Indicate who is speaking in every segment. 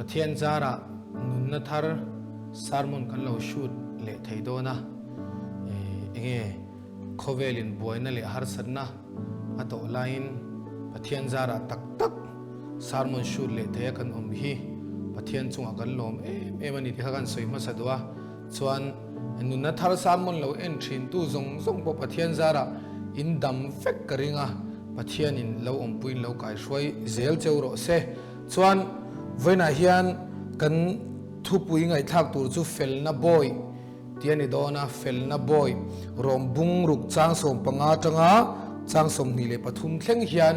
Speaker 1: Pathian zarah nunna thar sermon kan lo shoot leh thei dawn a, enge khawvelin buaina leh harsatna a tawh laiin Pathian zarah tak tak sermon shoot leh theia kan awm hi Pathian chungah kan lawm em em a ni tih kha kan sawi hmasa duh a, chuan nunna thar sermon lo en thin tu zawng zawng pawh Pathian zarah in dam vek ka ring a, Pathianin lo awmpuiin lo kaihruai zel cheu rawh se. Chuan vawiinah hian kan thupui ngaihthlak tur chu felna bawi tih a ni dawn a, felna bawi rawm bung ruk chang 15 atanga chang 23 thleng hian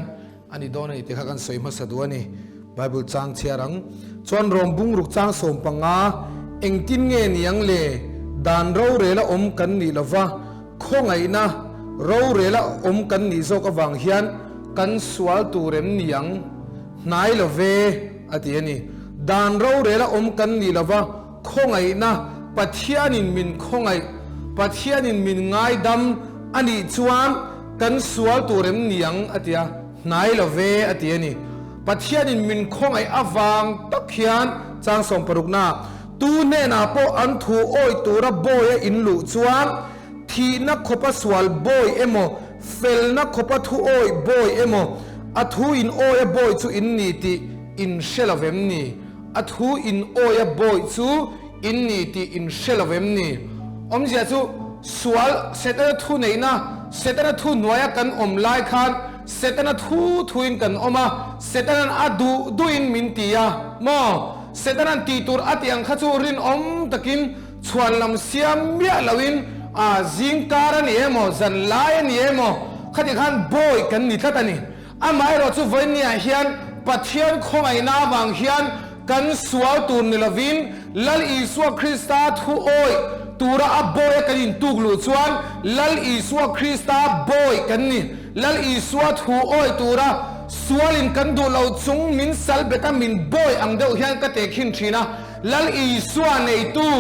Speaker 1: a ni dawn a ni tih kha kan sawi hmasa duh a ni. Bible chang chhiar ang. Chuan rawm bung ruk chang 15 engtin nge niang le dan rorela awm kan nih lova khawngaihna rorela awm kan nih zawk avang hian kan sual tur em niang? Hnai lo ve, a ti a ni. Dan rorela awm kan nih lova khawngaihna Pathianin min khawngaih, Pathianin min ngaidam a nih chuan kan sual tur em ni ang, a ti a. Hnai lo ve, a ti a ni. Pathianin min khawngaih avang tak hian chang sawmparukna tu hnenah pawh an thu awih tura bawi a inluh chuan thihna khawpa sual bawi emaw Felna khawpa thu awih bawi emaw, a thu in awia bawi chu in ni tih in hre lo vem ni? A thu in awia bawi chu in ni tih in hre lo vem ni? Awmzia chu, sual Setana thu neihna, Setana thu hnuaia kan awm lai khan Setana thu thuin kan awm a, Setanan a duh duhin min ti a maw? Setanan tih tur a tih ang kha chu rinawm takin Chhuan lam siam miah loin a zing kar a ni emaw, zan lai a ni emaw, khati khan bawi kan ni tlat a ni. Amaherawh chu vawiinniah hian Pathian khawngaihna avang hian kan sual tur ni lovin Lal Isua Krista thu awih tura a bawi a kan intuk luh chuan Lal Isua Krista bawi kan ni. Lal Isua thu awih tura sualin kan duh lo chung min sal bet a min bawi ang deuh hian ka tehkhin thin a. Lal Isua neitu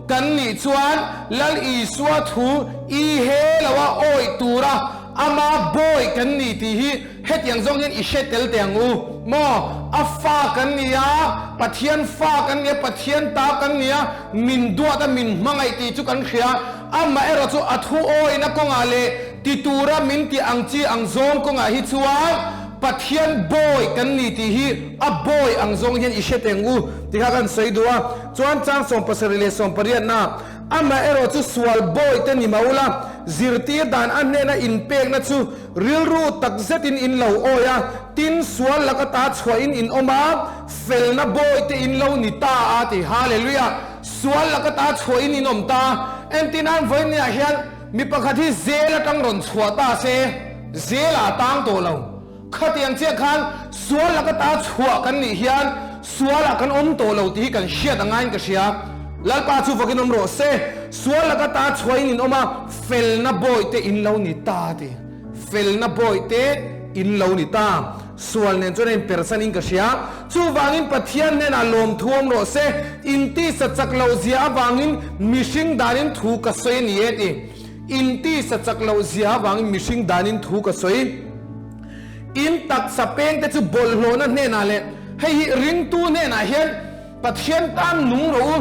Speaker 1: kan nih chuan Lal Isua thu i he loa awih tura ama bawi kan ni tih hi hetiang zawng hian i hre tel teh ang u maw? A fa kan ni a, Pathian fa kan ni a, Pathian ta kan ni a, min duat a, min hmangaih tih chu kan hria. Amaherawh chu a thu awihna kawngah leh ti tura min tih ang chi ang zawng kawngah hi chuan Pathian bawi kan ni tih hi a bawi ang zawng hian i hre teng u ti kha kan sawi duh a. Chuan chang 70 leh 80 na amaherawh chu sual bawi te ni mah ula, zirtir dan a hnena inpekna chu rilru tak zetin in lo awi a, tin sual laka ta chhuahin in awm a, felna bawi te in lo ni ta a ti. Hallelujah! Sual laka ta chhuahin in awm ta. Entirnan vawiinniah hian mi pakhat hi zel atang rawn chhuah ta se, zel ah tang tawh lo. Khatiang chiah khan sual laka ta chhuah kan nih hian sual ah kan awm tawh lo tih hi kan hriat a ngaiin ka hria. Lalpa chu vakin awm rawh se. Sual laka ta chhuahin in awm a, felna bawihte in lo ni ta ti. Felna bawihte in lo ni ta. Sual nen chuan a inpersan in ka hria. Chuvangin Pathian hnenah lawmthu awm rawh se. Intisa chak loh zia avangin mihring danin thu ka sawi a ni e ti. Intisa chak loh zia avangin mihring danin thu ka sawi. In taksa pengte chu bawlhhlawhna hnenah leh hei hi ringtu hnenah hian Pathian tan nung rawh u,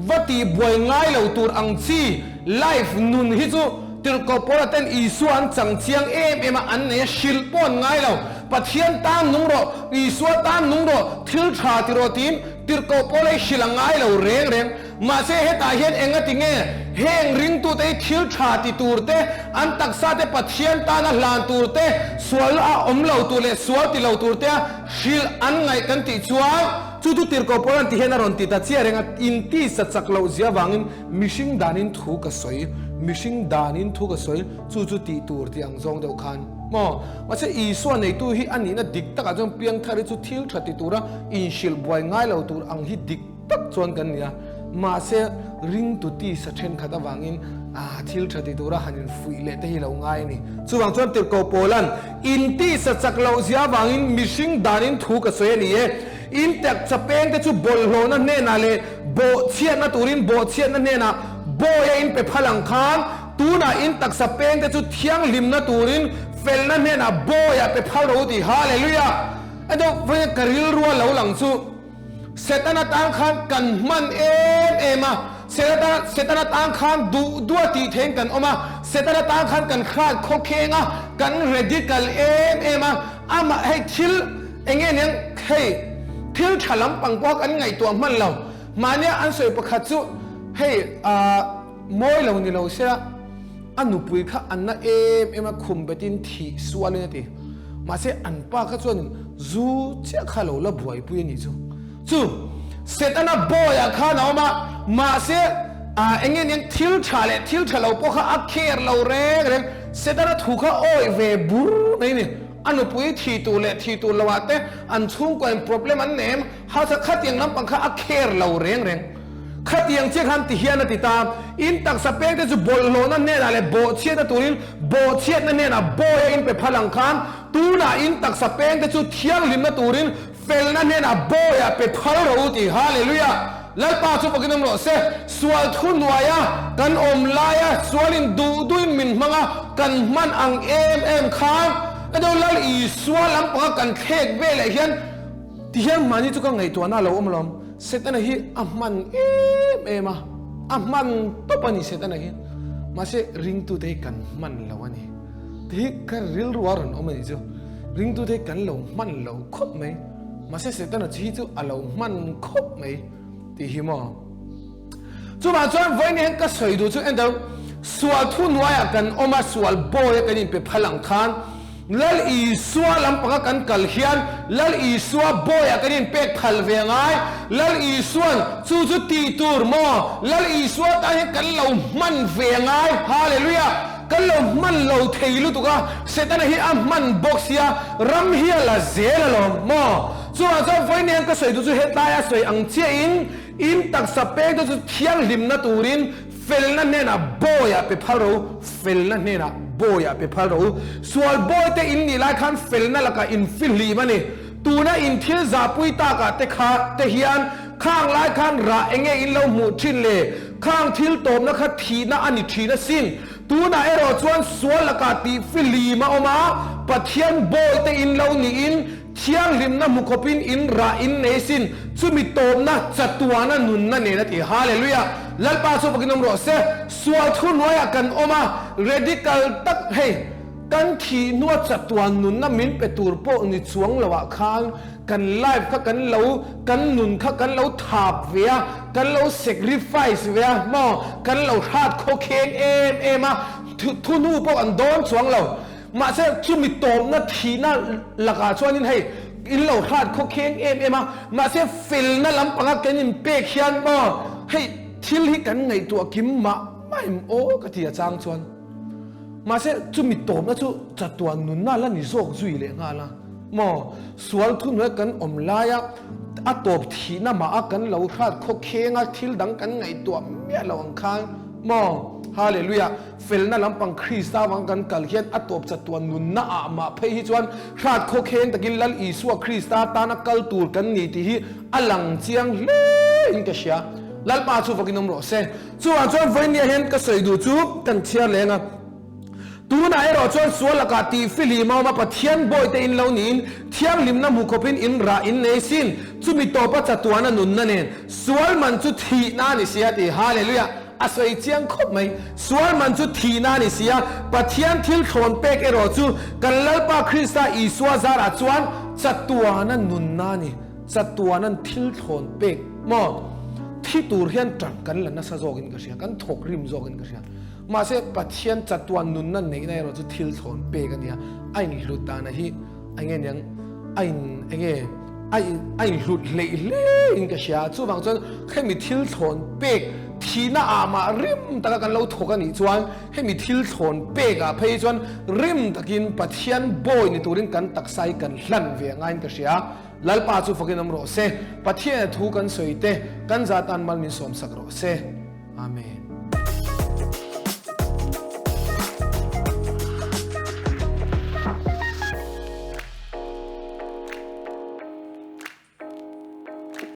Speaker 1: va tih buai ngai lo tur ang chi life nun hi chu tirhkoh pawla ten Isua an chang chiang em em a, an nei a, hrilh pawh an ngai lo. Pathian tan nung rawh, Isua tan nung rawh, thil tha ti rawh tiin tirhkoh pawla hi hrilh a ngai lo reng reng. Mahse hetah hian enga ti nge heng ringtute hi thil tha ti tur te, an taksa te Pathian tana hlan tur te, sual a awm lo tur leh sual ti lo tur te a hrilh an ngaih kan tih chuan, Chu chu tirhkoh pawl an ti hian a rawn ti ta chiah reng a, intisa chak loh zia vangin mihring danin thu ka sawi, mihring danin thu ka sawi, chu chu tih tur tih ang zawng deuh khan maw? Mahse Isua neitu hi a nihna dik takah chuan piangthar hi chu thil tha ti tura inhrilh buai ngai lo tur ang hi dik tak chuan kan ni a, mahse ringtu tisa thenkhat avangin a thil tha ti tura han infuih leh te hi lo ngai a ni. Chuvang chuan tirhkoh Paulan Intisa chak loh zia avangin mihring danin thu ka sawi a ni e. Intek chapeng te chu bawlhhlawhna hnenah leh bawhchhiatna turin bawhchhiatna hnenah bawi a inpe phal ang khan tunah in taksa peng te chu thianghlimna turin felna hnenah bawi a pe phal ro ti. Hallelujah! Edo vawiin ka rilrua lo lang chu. Setana tan khan kan hman em em a, Setana Setana tan khan duh duh a tih theihin kan awm a, Setana tan khan kan hrat khawkheng a, kan radical em em a, amah hei thil eng nge niang hei thil tha lampang pawh kan ngaihtuah hman lo. Mahnia an sawi pakhat chu hei ah mawi lo ni lo sela a nupui kha an na em em a khum betin thih sualin a ti. Mahse an pa kha chuanin zu chiah kha lo la buaipui a nih chu. Chu Setana bawiah khan a awm a, mahse ah eng nge niang thil tha leh thil tha lo pawh kha a care lo reng reng. Setana thu kha awih ve bur mai a ni. A nupui thi tur leh thi tur loah te an chhungkuain problem an nei em? Hausa khatiang lampang kha a care lo reng reng. Khatiang chiah khan ti hian a ti ta, In taksa peng te chu bawlhhlawhna hnenah leh bawhchhiatna turin bawhchhiatna hnenah bawi a inpe phal ang khan, tunah in taksa peng te chu thianghlimna turin felna hnenah bawi a pe phal rawh u ti. Hallelujah! Lalpa chu fakin awm rawh se. Sual thu hnuaia kan awm laia sualin duh duhin min hmang a, kan hman ang em em khan, Edo Lal Isua lampanga kan thlek veleh hian, Ti hian mahni chu ka ngaihtuahna a lo awm alawm. Setana hi a hman em em a, a hman tawp a ni Setana hi. Mahse ringtute hi kan hman lo a ni. Ti hi ka rilru a rawn awm a nih chu. Ringtute hi kan lo hman lo khawp mai. Mahse Setana chi hi chu a lo hman khawp mai tih hi maw. Chuvang chuan vawiin hian ka sawi duh chu ento sual thu hnuaiah kan awm a, sual bawi a kan inpe phal ang khan Lal Isua lampanga kan kal hian Lal Isua bawiah kan inpek phal ve angai. Lal Isuan chu chu tih tur maw? Lal Isua tan hian kan lo hman ve angai. Hallelujah! Kan lo hman lo thei lutuk a, Setana hi a hman bawk sia, ram hi a la zel alawm maw? Chuvang chuan vawiin hian ka sawi duh chu hetlai a sawi ang chiahin, In taksa pek te chu thianghlimna turin felna hnenah bawiah pe phal rawh u, felna hnenah bawiah pe phal rawh u. Sual bawi te in nih lai khan felna lakah in fihlim a ni. Tuna in thil zahpui takah te kha te hian khang lai khan rah enge in lo hmuh thin le? Khang thil tawpna kha thihna a ni thin asin. Tunah erawh chuan sual lakah tih fihlim a awm a, Pathian bawi te in lo niin Thianghlimna hmu khawpin in rah in nei sin, chumi tawpna chatuana nunna nen a ti. Hallelujah! Lalpa chu fakin awm rawh se. Sual thu hnuaiah kan awm a, radical tak hei kan thih hnua chatuan nunna min pe tur pawh ni chuang loah khan kan life kha kan lo kan nun kha kan lo thap ve a, kan lo sacrifice ve a maw, kan lo hrat khawkheng em em a, thu hnu pawh kan dawn chuang lo. Mahse, chumi tawpna thihna lakah chuanin hei in lo hrat khawkheng em em a, mahse felna lampanga kan inpek hian maw hei thil hi kan ngaihtuah kim mah mah em aw ka ti a chang chuan. Mahse, chumi tawpna chu chatuan nunna la ni zawk zui leh nghal a maw, sual thuhnuai kan awm laia a tawp thihna mah a kan lo hrat khawkheng a thil dang kan ngaihtuah miah lo ang khan maw, Hallelujah. Felna lampang Krista avanga kan kal hian a tawp chatuan nunna ah mah phei hi chuan hrat khawkheng takin Lal Isua Krista tana kal tur kan ni tih hi a lang chiang hle in ka hria. Lalpa chu vakin awm rawh se. Chuvang chuan vawinia hian ka sawi duh chu kan chhiar leng a. Tunah erawh chuan sual lakah tih fihlim a awm a, Pathian bawite in lo niin thianghlimna hmu khawpin in rah in nei sin. Chumi tawpa chatuana nunna nen sual man chu thihna a ni si a ti. Hallelujah! A sawi chiang khawp mai. Sual man chu thihna a ni si a, Pathian thil thlawn pek erawh chu kan Lalpa Krista Isua zarah chuan chatuana nunna a ni. Chatuanan thil thlawn pek maw? Thi tur hian tang kan la nasa zawkin ka hria, kan thawk rim zawkin ka hria. Mahse, Pathian chatuan nunna neihna erawh chu thil thlawn pek a ni a, a inhlut dana hi eng nge niang, a in eng nge a in a inhlut hleih hle in ka hria. Chuvang chuan hemi thil thlawn pek thihna ah mah rim taka kan lo thawk a nih chuan hemi thil thlawn pek ah phei chuan rim takin Pathian bawi ni turin kan taksa hi kan hlan ve angaiin ka hria. Lalpa chu fakin awm rawh se. Pathian a thu kan sawi te kan zatan mal min sawmsak rawh se. Amen.